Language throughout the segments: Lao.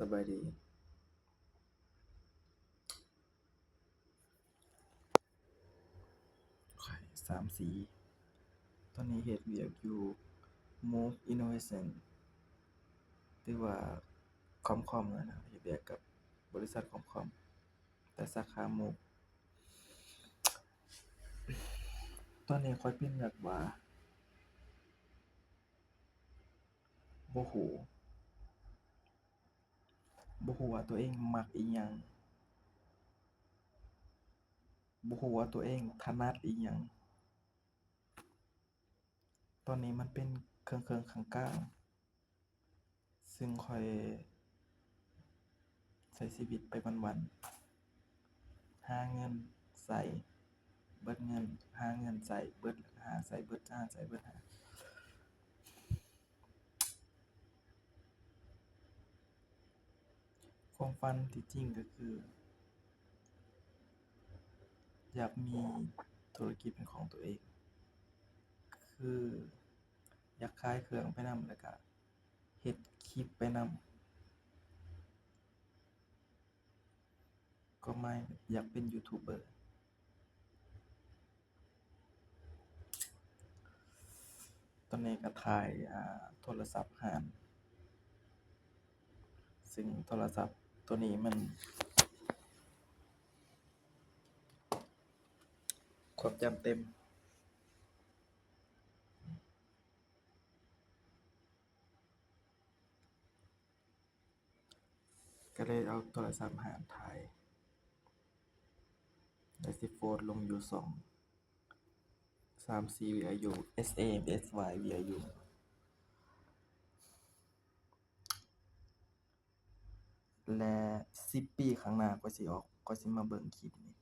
ສະບາຍດີ ຂ້ອຍສາມສີ່ ຕອນນີ້ເຮັດວຽກຢູ່ Move Innovation ຫຼືວ່າຄອມຄອມນະ ເຮັດວຽກກັບບໍລິສັດຄອມຄອມ ແຕ່ສາຂາ Move ຕອນນີ້ຂ້ອຍເປັນແບບວ່າ ບໍ່ຮູ້ ບໍ່ຮູ້ວ່າຕົວເອງມັກອີ່ຫຍັງ, ບໍ່ຮູ້ວ່າຕົວເອງຖະໜັດອີ່ຫຍັງ. ຕອນນີ້ມັນເປັນເຄິ່ງໆກາງໆ ຊຶ່ງຂ້ອຍໃຊ້ຊີວິດໄປວັນໆ ຫາເງິນໃຊ້ ເບິດເງິນ ຫາເງິນໃຊ້ເບິດ ຫາໃຊ້ເບິດ ຫາໃຊ້ເບິດ ຫາ ຄວາມຝັນທີ່ຈິງກໍຄື ຢາກມີທຸລະກິດເປັນຂອງຕົວເອງ ຄືຢາກຂາຍເຄື່ອງໄປນຳ ແລ້ວກະເຮັດຄລິບໄປນຳ. ຄວາມໝາຍຢາກເປັນຢູທູບເບີ. ຕອນນີ້ກໍຖ່າຍ ອ່າ ໂທລະສັບຮ້ານ ຊຶ່ງໂທລະສັບໂຕນີ້ມັນຄວາມຈຳເຕັມ. ກໍເລີຍເອົາໂທລະສັບຫາຖ່າຍ ແລ້ວຊິໂພສລົງຢູ່ຊ່ອງ ສາມສີ່ ວິທະຍຸ ເອສເອ ເອສວາຍ ວິທະຍຸ ແລະ ສິບປີຂ້າງໜ້າ ຂ້ອຍຊິອອກ ຂ້ອຍຊິມາເບິ່ງຄລິບນີ້.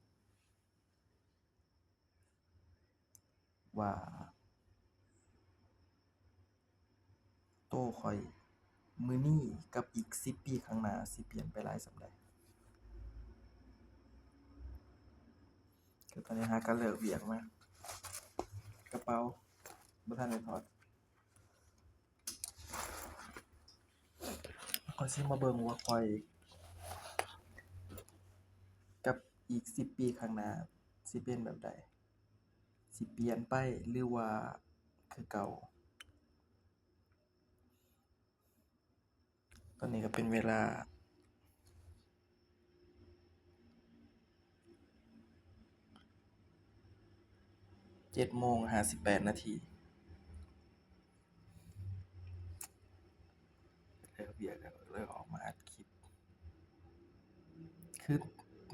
ວ່າໂຕຂ້ອຍມື້ນີ້ກັບອີກສິບປີຂ້າງໜ້າຊິປ່ຽນໄປຫຼາຍສ່ຳໃດ. ຄືຕອນນີ້ຫາກະເລີກວຽກມາ ກະເປົາບໍ່ທັນໄດ້ຖອດ. ຂ້ອຍຊິມາເບິ່ງວ່າຂ້ອຍກັບອີກສິບປີຂ້າງໜ້າຊິເປັນແບບໃດ, ຊິປ່ຽນໄປ ຫຼືວ່າຄືເກົ່າ. ຕອນນີ້ກໍເປັນເວລາ ເຈັດໂມງຫ້າສິບແປດນາທີ ເລີກວຽກແລ້ວ ເລີຍອອກມາອັດຄລິບ. ຄື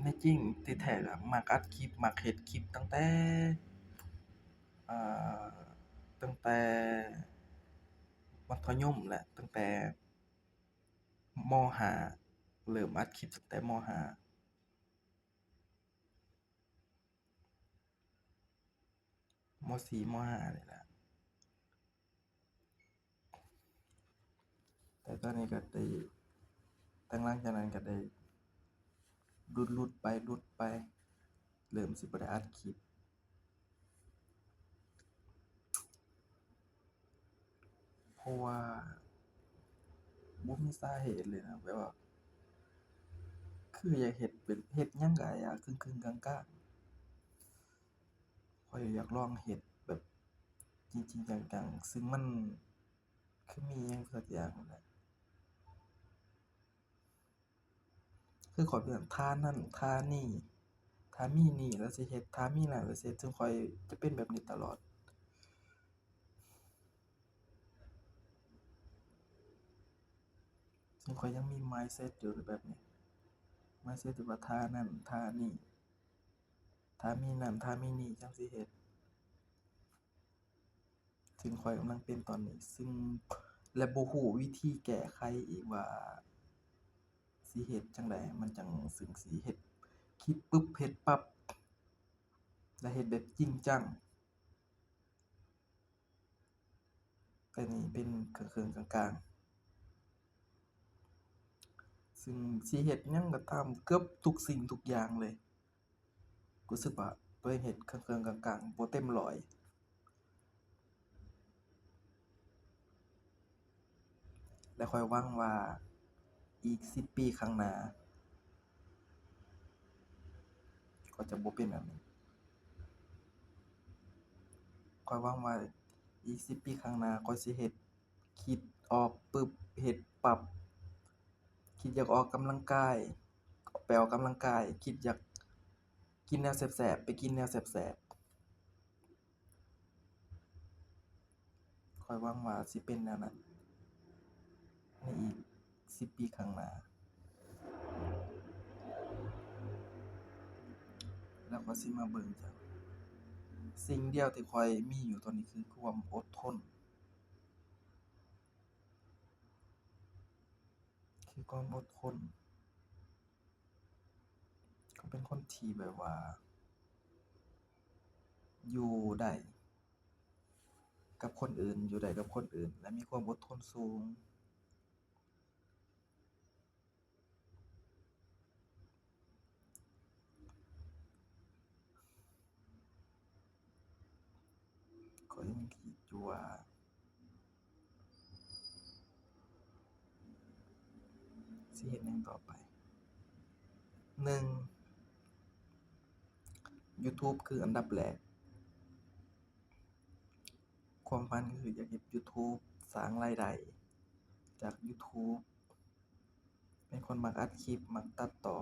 ໃນຈິງທີ່ແທ້ລະມັກອັດຄລິບ ມັກເຮັດຄລິບຕັ້ງແຕ່ ເອີ ຕັ້ງແຕ່ມັດທະຍົມແຫຼະ ຕັ້ງແຕ່ ມໍຫ້າ ເລີ່ມອັດຄລິບຕັ້ງແຕ່ ມໍຫ້າ ມໍສີ່ ມໍຫ້າ ນີ້ແຫຼະ. ແຕ່ຕອນນີ້ກໍໄດ້ ຫຼັງຈາກນັ້ນກໍໄດ້ຫຼຸດໆໄປ ຫຼຸດໄປ ເລີ່ມຊິບໍ່ໄດ້ອັດຄລິບ. ເພາະວ່າບໍ່ມີສາເຫດເລີຍນະ ແບບວ່າ ຄືຢາກເຮັດ ເປັນ ເຮັດຫຍັງກໍຢາກຄຶ່ງໆກາງໆ. ຂ້ອຍຢາກລອງເຮັດແບບຈິງໆຈັງໆ ຊຶ່ງມັນຄືມີຫຍັງສັກຢ່າງນັ້ນແຫຼະ. ຄືຂ້ອຍເປັນ ຖ້ານັ້ນ ຖ້ານີ້ ຖ້າມີນີ້ແລ້ວຊິເຮັດ ຖ້າມີນັ້ນແລ້ວຊິເຮັດ ຊຶ່ງຂ້ອຍຈະເປັນແບບນີ້ຕະຫຼອດ ຊຶ່ງຂ້ອຍຍັງມີມາຍເຊັດຢູ່ແບບນີ້ ມາຍເຊັດທີ່ວ່າ ຖ້ານັ້ນ ຖ້ານີ້ ຖ້າມີນັ້ນ ຖ້າມີນີ້ ຈັ່ງຊິເຮັດ. ຊຶ່ງຂ້ອຍກຳລັງເປັນຕອນນີ້ ຊຶ່ງ ແລະ ບໍ່ຮູ້ວິທີແກ້ໄຂອີກວ່າຊິເຮັດຈັ່ງໃດ ມັນຈັ່ງ ຊຶ່ງຊິເຮັດຄລິບປຶບ ເຮັດປັບ ແລະ ເຮັດແບບຈິງຈັງ. ແຕ່ນີ້ເປັນເຄິ່ງໆກາງໆ ຊຶ່ງຊິເຮັດຫຍັງກໍຕາມ ເກືອບທຸກສິ່ງທຸກຢ່າງເລີຍ. ຮູ້ສຶກວ່າຕົວເອງເຮັດເຄິ່ງໆກາງໆ ບໍ່ເຕັມຮ້ອຍ ແລະ ຂ້ອຍຫວັງວ່າ ອີກສິບປີຂ້າງໜ້າ ກໍຈະບໍ່ເປັນແບບນີ້. ຂ້ອຍຫວັງວ່າອີກສິບປີຂ້າງໜ້າ ຂ້ອຍຊິເຮັດ ຄິດອອກປຶບ ເຮັດປັບ. ຄິດຢາກອອກກຳລັງກາຍ ໄປອອກກຳລັງກາຍ, ຄິດຢາກກິນແນວແຊບໆ ໄປກິນແນວແຊບໆ. ຂ້ອຍຫວັງວ່າຊິເປັນແນວນັ້ນໃນອີກສິບປີຂ້າງໜ້າ. ແລ້ວຂ້ອຍຊິມາເບິ່ງເຈົ້າ. ສິ່ງດຽວທີ່ຂ້ອຍມີຢູ່ຕອນນີ້ຄືຄວາມອົດທົນ. ຄືຄວາມອົດທົນ. ຂ້ອຍເປັນຄົນທີ່ແບບວ່າ ຢູ່ໄດ້ກັບຄົນອື່ນ, ຢູ່ໄດ້ກັບຄົນອື່ນ ແລະ ມີຄວາມອົດທົນສູງ. ຂ້ອຍຍັງຄິດຢູ່ວ່າຊິເຮັດຫຍັງຕໍ່ໄປ. ໜຶ່ງ YouTube ຄືອັນດັບແລກ. ຄວາມຝັນກໍຄືຢາກເຮັດ YouTube ສ້າງລາຍໄດ້ຈາກ YouTube. ເປັນຄົນມັກອັດຄລິບ, ມັກຕັດຕໍ່,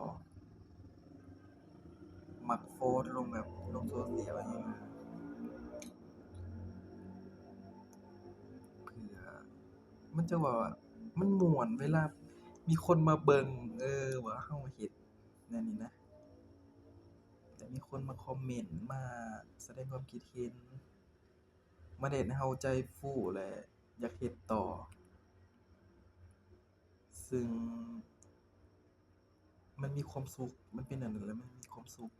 ມັກໂພສລົງແບບລົງໂຊຊຽວຫຍັງ ເພື່ອ ມັນຈະວ່າມັນມ່ວນເວລາມີຄົນມາເບິ່ງ ເອີ ວ່າເຮົາເຮັດແນວນີ້ນະ, ແລະ ມີຄົນມາຄອມເມັນ, ມາສະແດງຄວາມຄິດເຫັນ, ມັນເຮັດໃຫ້ເຮົາໃຈຟູ ແລະ ຢາກເຮັດຕໍ່. ຊຶ່ງມັນມີຄວາມສຸກ, ມັນເປັນອັນນັ້ນແລ້ວມັນມີຄວາມສຸກ.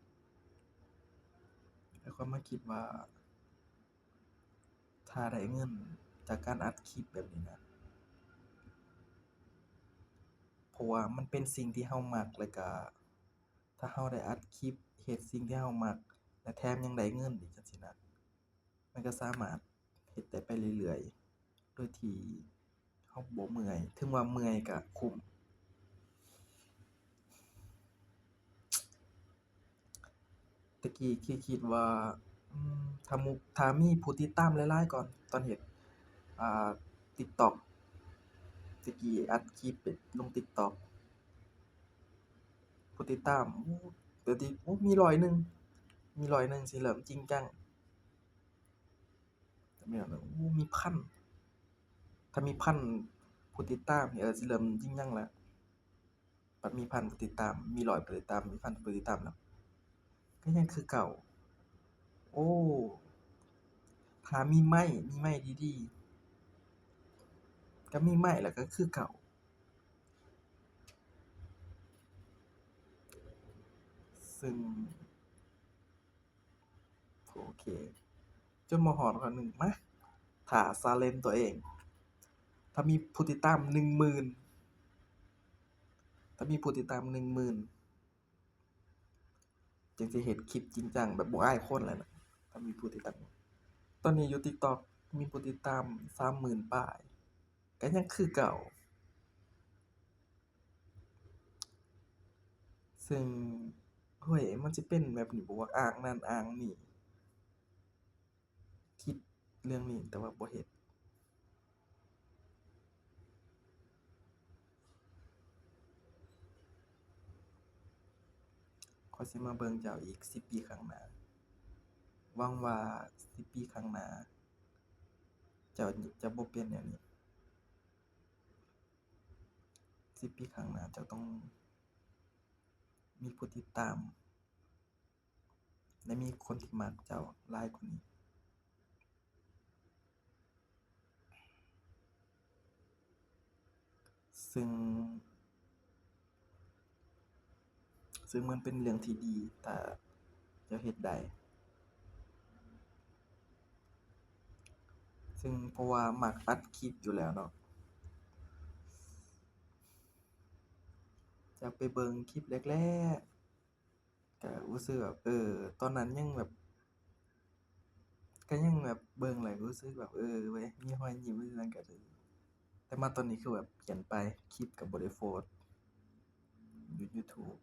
ແລ້ວຂ້ອຍມາຄິດວ່າ ຖ້າໄດ້ເງິນຈາກການອັດຄລິບແບບນີ້ນະ, ເພາະວ່າມັນເປັນສິ່ງທີ່ເຮົາມັກ, ແລ້ວກະຖ້າເຮົາໄດ້ອັດຄລິບເຮັດສິ່ງທີ່ເຮົາມັກ ແລະ ແຖມຍັງໄດ້ເງິນອີກ ຈັ່ງຊີ້ນະ. ມັນກໍສາມາດເຮັດໄດ້ໄປເລື້ອຍໆ ໂດຍທີ່ເຮົາບໍ່ເມື່ອຍ, ເຖິງວ່າເມື່ອຍກໍຄຸ້ມ. ແຕ່ກີ້ຄິດ ຄິດວ່າ ອືມ ຖ້າມີຜູ້ຕິດຕາມຫຼາຍໆ ກ່ອນ ຕອນເຮັດ ອ່າ TikTok, ແຕ່ກີ້ອັດຄລິບລົງ TikTok ຜູ້ຕິດຕາມ ໂອ້ ແຕ່ທີ່ ໂອ້ ມີຮ້ອຍໜຶ່ງ ມີຮ້ອຍໜຶ່ງ ຊິເລີ່ມຈິງຈັງ. ໂອ້ ມີພັນ ຖ້າມີພັນຜູ້ຕິດຕາມນີ້ ເອີ ຊິເລີ່ມຈິງຈັງແລ້ວ. ບັດມີພັນຜູ້ຕິດຕາມ ມີຮ້ອຍຜູ້ຕິດຕາມ ມີພັນຜູ້ຕິດຕາມແລ້ວ ກໍຍັງຄືເກົ່າ. ໂອ້ ຖ້າມີໄມ້ ມີໄມ້ດີໆ ກໍມີໄມ້ແລ້ວກໍຄືເກົ່າ. ຊຶ່ງ ໂອເຄ ຈົນມາຮອດຂໍ້ໜຶ່ງ ມາ ຖ້າ challenge ຕົວເອງ ຖ້າມີຜູ້ຕິດຕາມໜຶ່ງໝື່ນ ຖ້າມີຜູ້ຕິດຕາມໜຶ່ງໝື່ນ ຈຶ່ງຊິເຮັດຄລິບຈິງຈັງແບບບໍ່ອາຍຄົນແລ້ວນະ. ຖ້າມີຜູ້ຕິດຕາມ ຕອນນີ້ຢູ່ TikTok ມີຜູ້ຕິດຕາມສາມໝື່ນປາຍ ກໍຍັງຄືເກົ່າ. ຊຶ່ງ ໂອ້ຍ ມັນຊິເປັນແບບນີ້ບໍ່ວະ ອ້າງນັ້ນອ້າງນີ້ ຄິດເລື່ອງນີ້ແຕ່ວ່າບໍ່ເຮັດ. ຂ້ອຍຊິມາເບິ່ງເຈົ້າອີກສິບປີຂ້າງໜ້າ. ຫວັງວ່າສິບປີຂ້າງໜ້າ ເຈົ້າຈະບໍ່ເປັນແນວນີ້. ສິບປີຂ້າງໜ້າ ເຈົ້າຕ້ອງມີຜູ້ຕິດຕາມ ແລະ ມີຄົນທີ່ມັກເຈົ້າຫຼາຍກວ່ານີ້. ຊຶ່ງ ຊຶ່ງມັນເປັນເລື່ອງທີ່ດີ ຖ້າເຈົ້າເຮັດໄດ້. ຊຶ່ງເພາະວ່າມັກອັດຄລິບຢູ່ແລ້ວເນາະ, ຈາກໄປເບິ່ງຄລິບແລກໆ ກໍຮູ້ສຶກແບບ ເອີ ຕອນນັ້ນຍັງແບບ ກໍຍັງແບບເບິ່ງແລ້ວກໍຮູ້ສຶກແບບ ເອີ ເວີຍ ມີຮອຍຍິ້ມ ວ່າຊັ້ນ ກໍ ແຕ່ມາຕອນນີ້ຄືແບບປ່ຽນໄປ ຄລິບກໍບໍ່ໄດ້ໂພສ ຢູ່ YouTube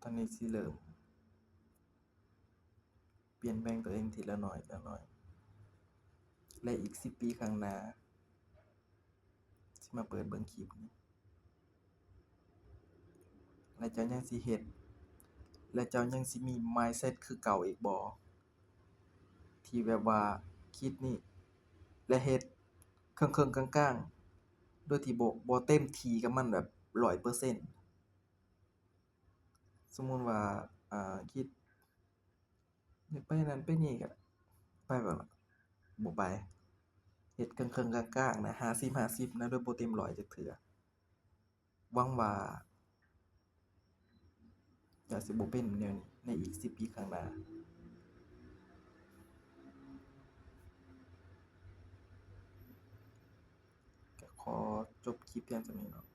ຕອນນີ້ຊິເລີ່ມປ່ຽນແປງຕົວເອງທີລະໜ້ອຍ ທີລະໜ້ອຍ ແລະ ອີກສິບປີຂ້າງໜ້າ ຊິມາເປີດເບິ່ງຄລິບນີ້ ແລະ ເຈົ້າຍັງຊິເຮັດ ແລະ ເຈົ້າຍັງຊິມີ mindset ຄືເກົ່າອີກບໍ່ ທີ່ແບບວ່າຄິດນີ້ ແລະ ເຮັດເຄິ່ງໆກາງໆ ໂດຍທີ່ບໍ່ ບໍ່ເຕັມທີ່ກັບມັນແບບຮ້ອຍເປີເຊັນ. ສົມມຸດວ່າ ອ່າ ຄິດ ຢາກໄປນັ້ນໄປນີ້ກະໄປເບິ່ງລະ ບໍ່ໄປ ເຮັດເຄິ່ງໆກາງໆນະ ຫ້າສິບຫ້າສິບນະ ໂດຍບໍ່ເຕັມຮ້ອຍຈັກເທື່ອ. ຫວັງວ່າຈະຊິບໍ່ເປັນແນວນີ້ໃນອີກສິບປີຂ້າງໜ້າ. ກະຂໍຈົບຄລິບພຽງສ່ຳນີ້ເນາະ.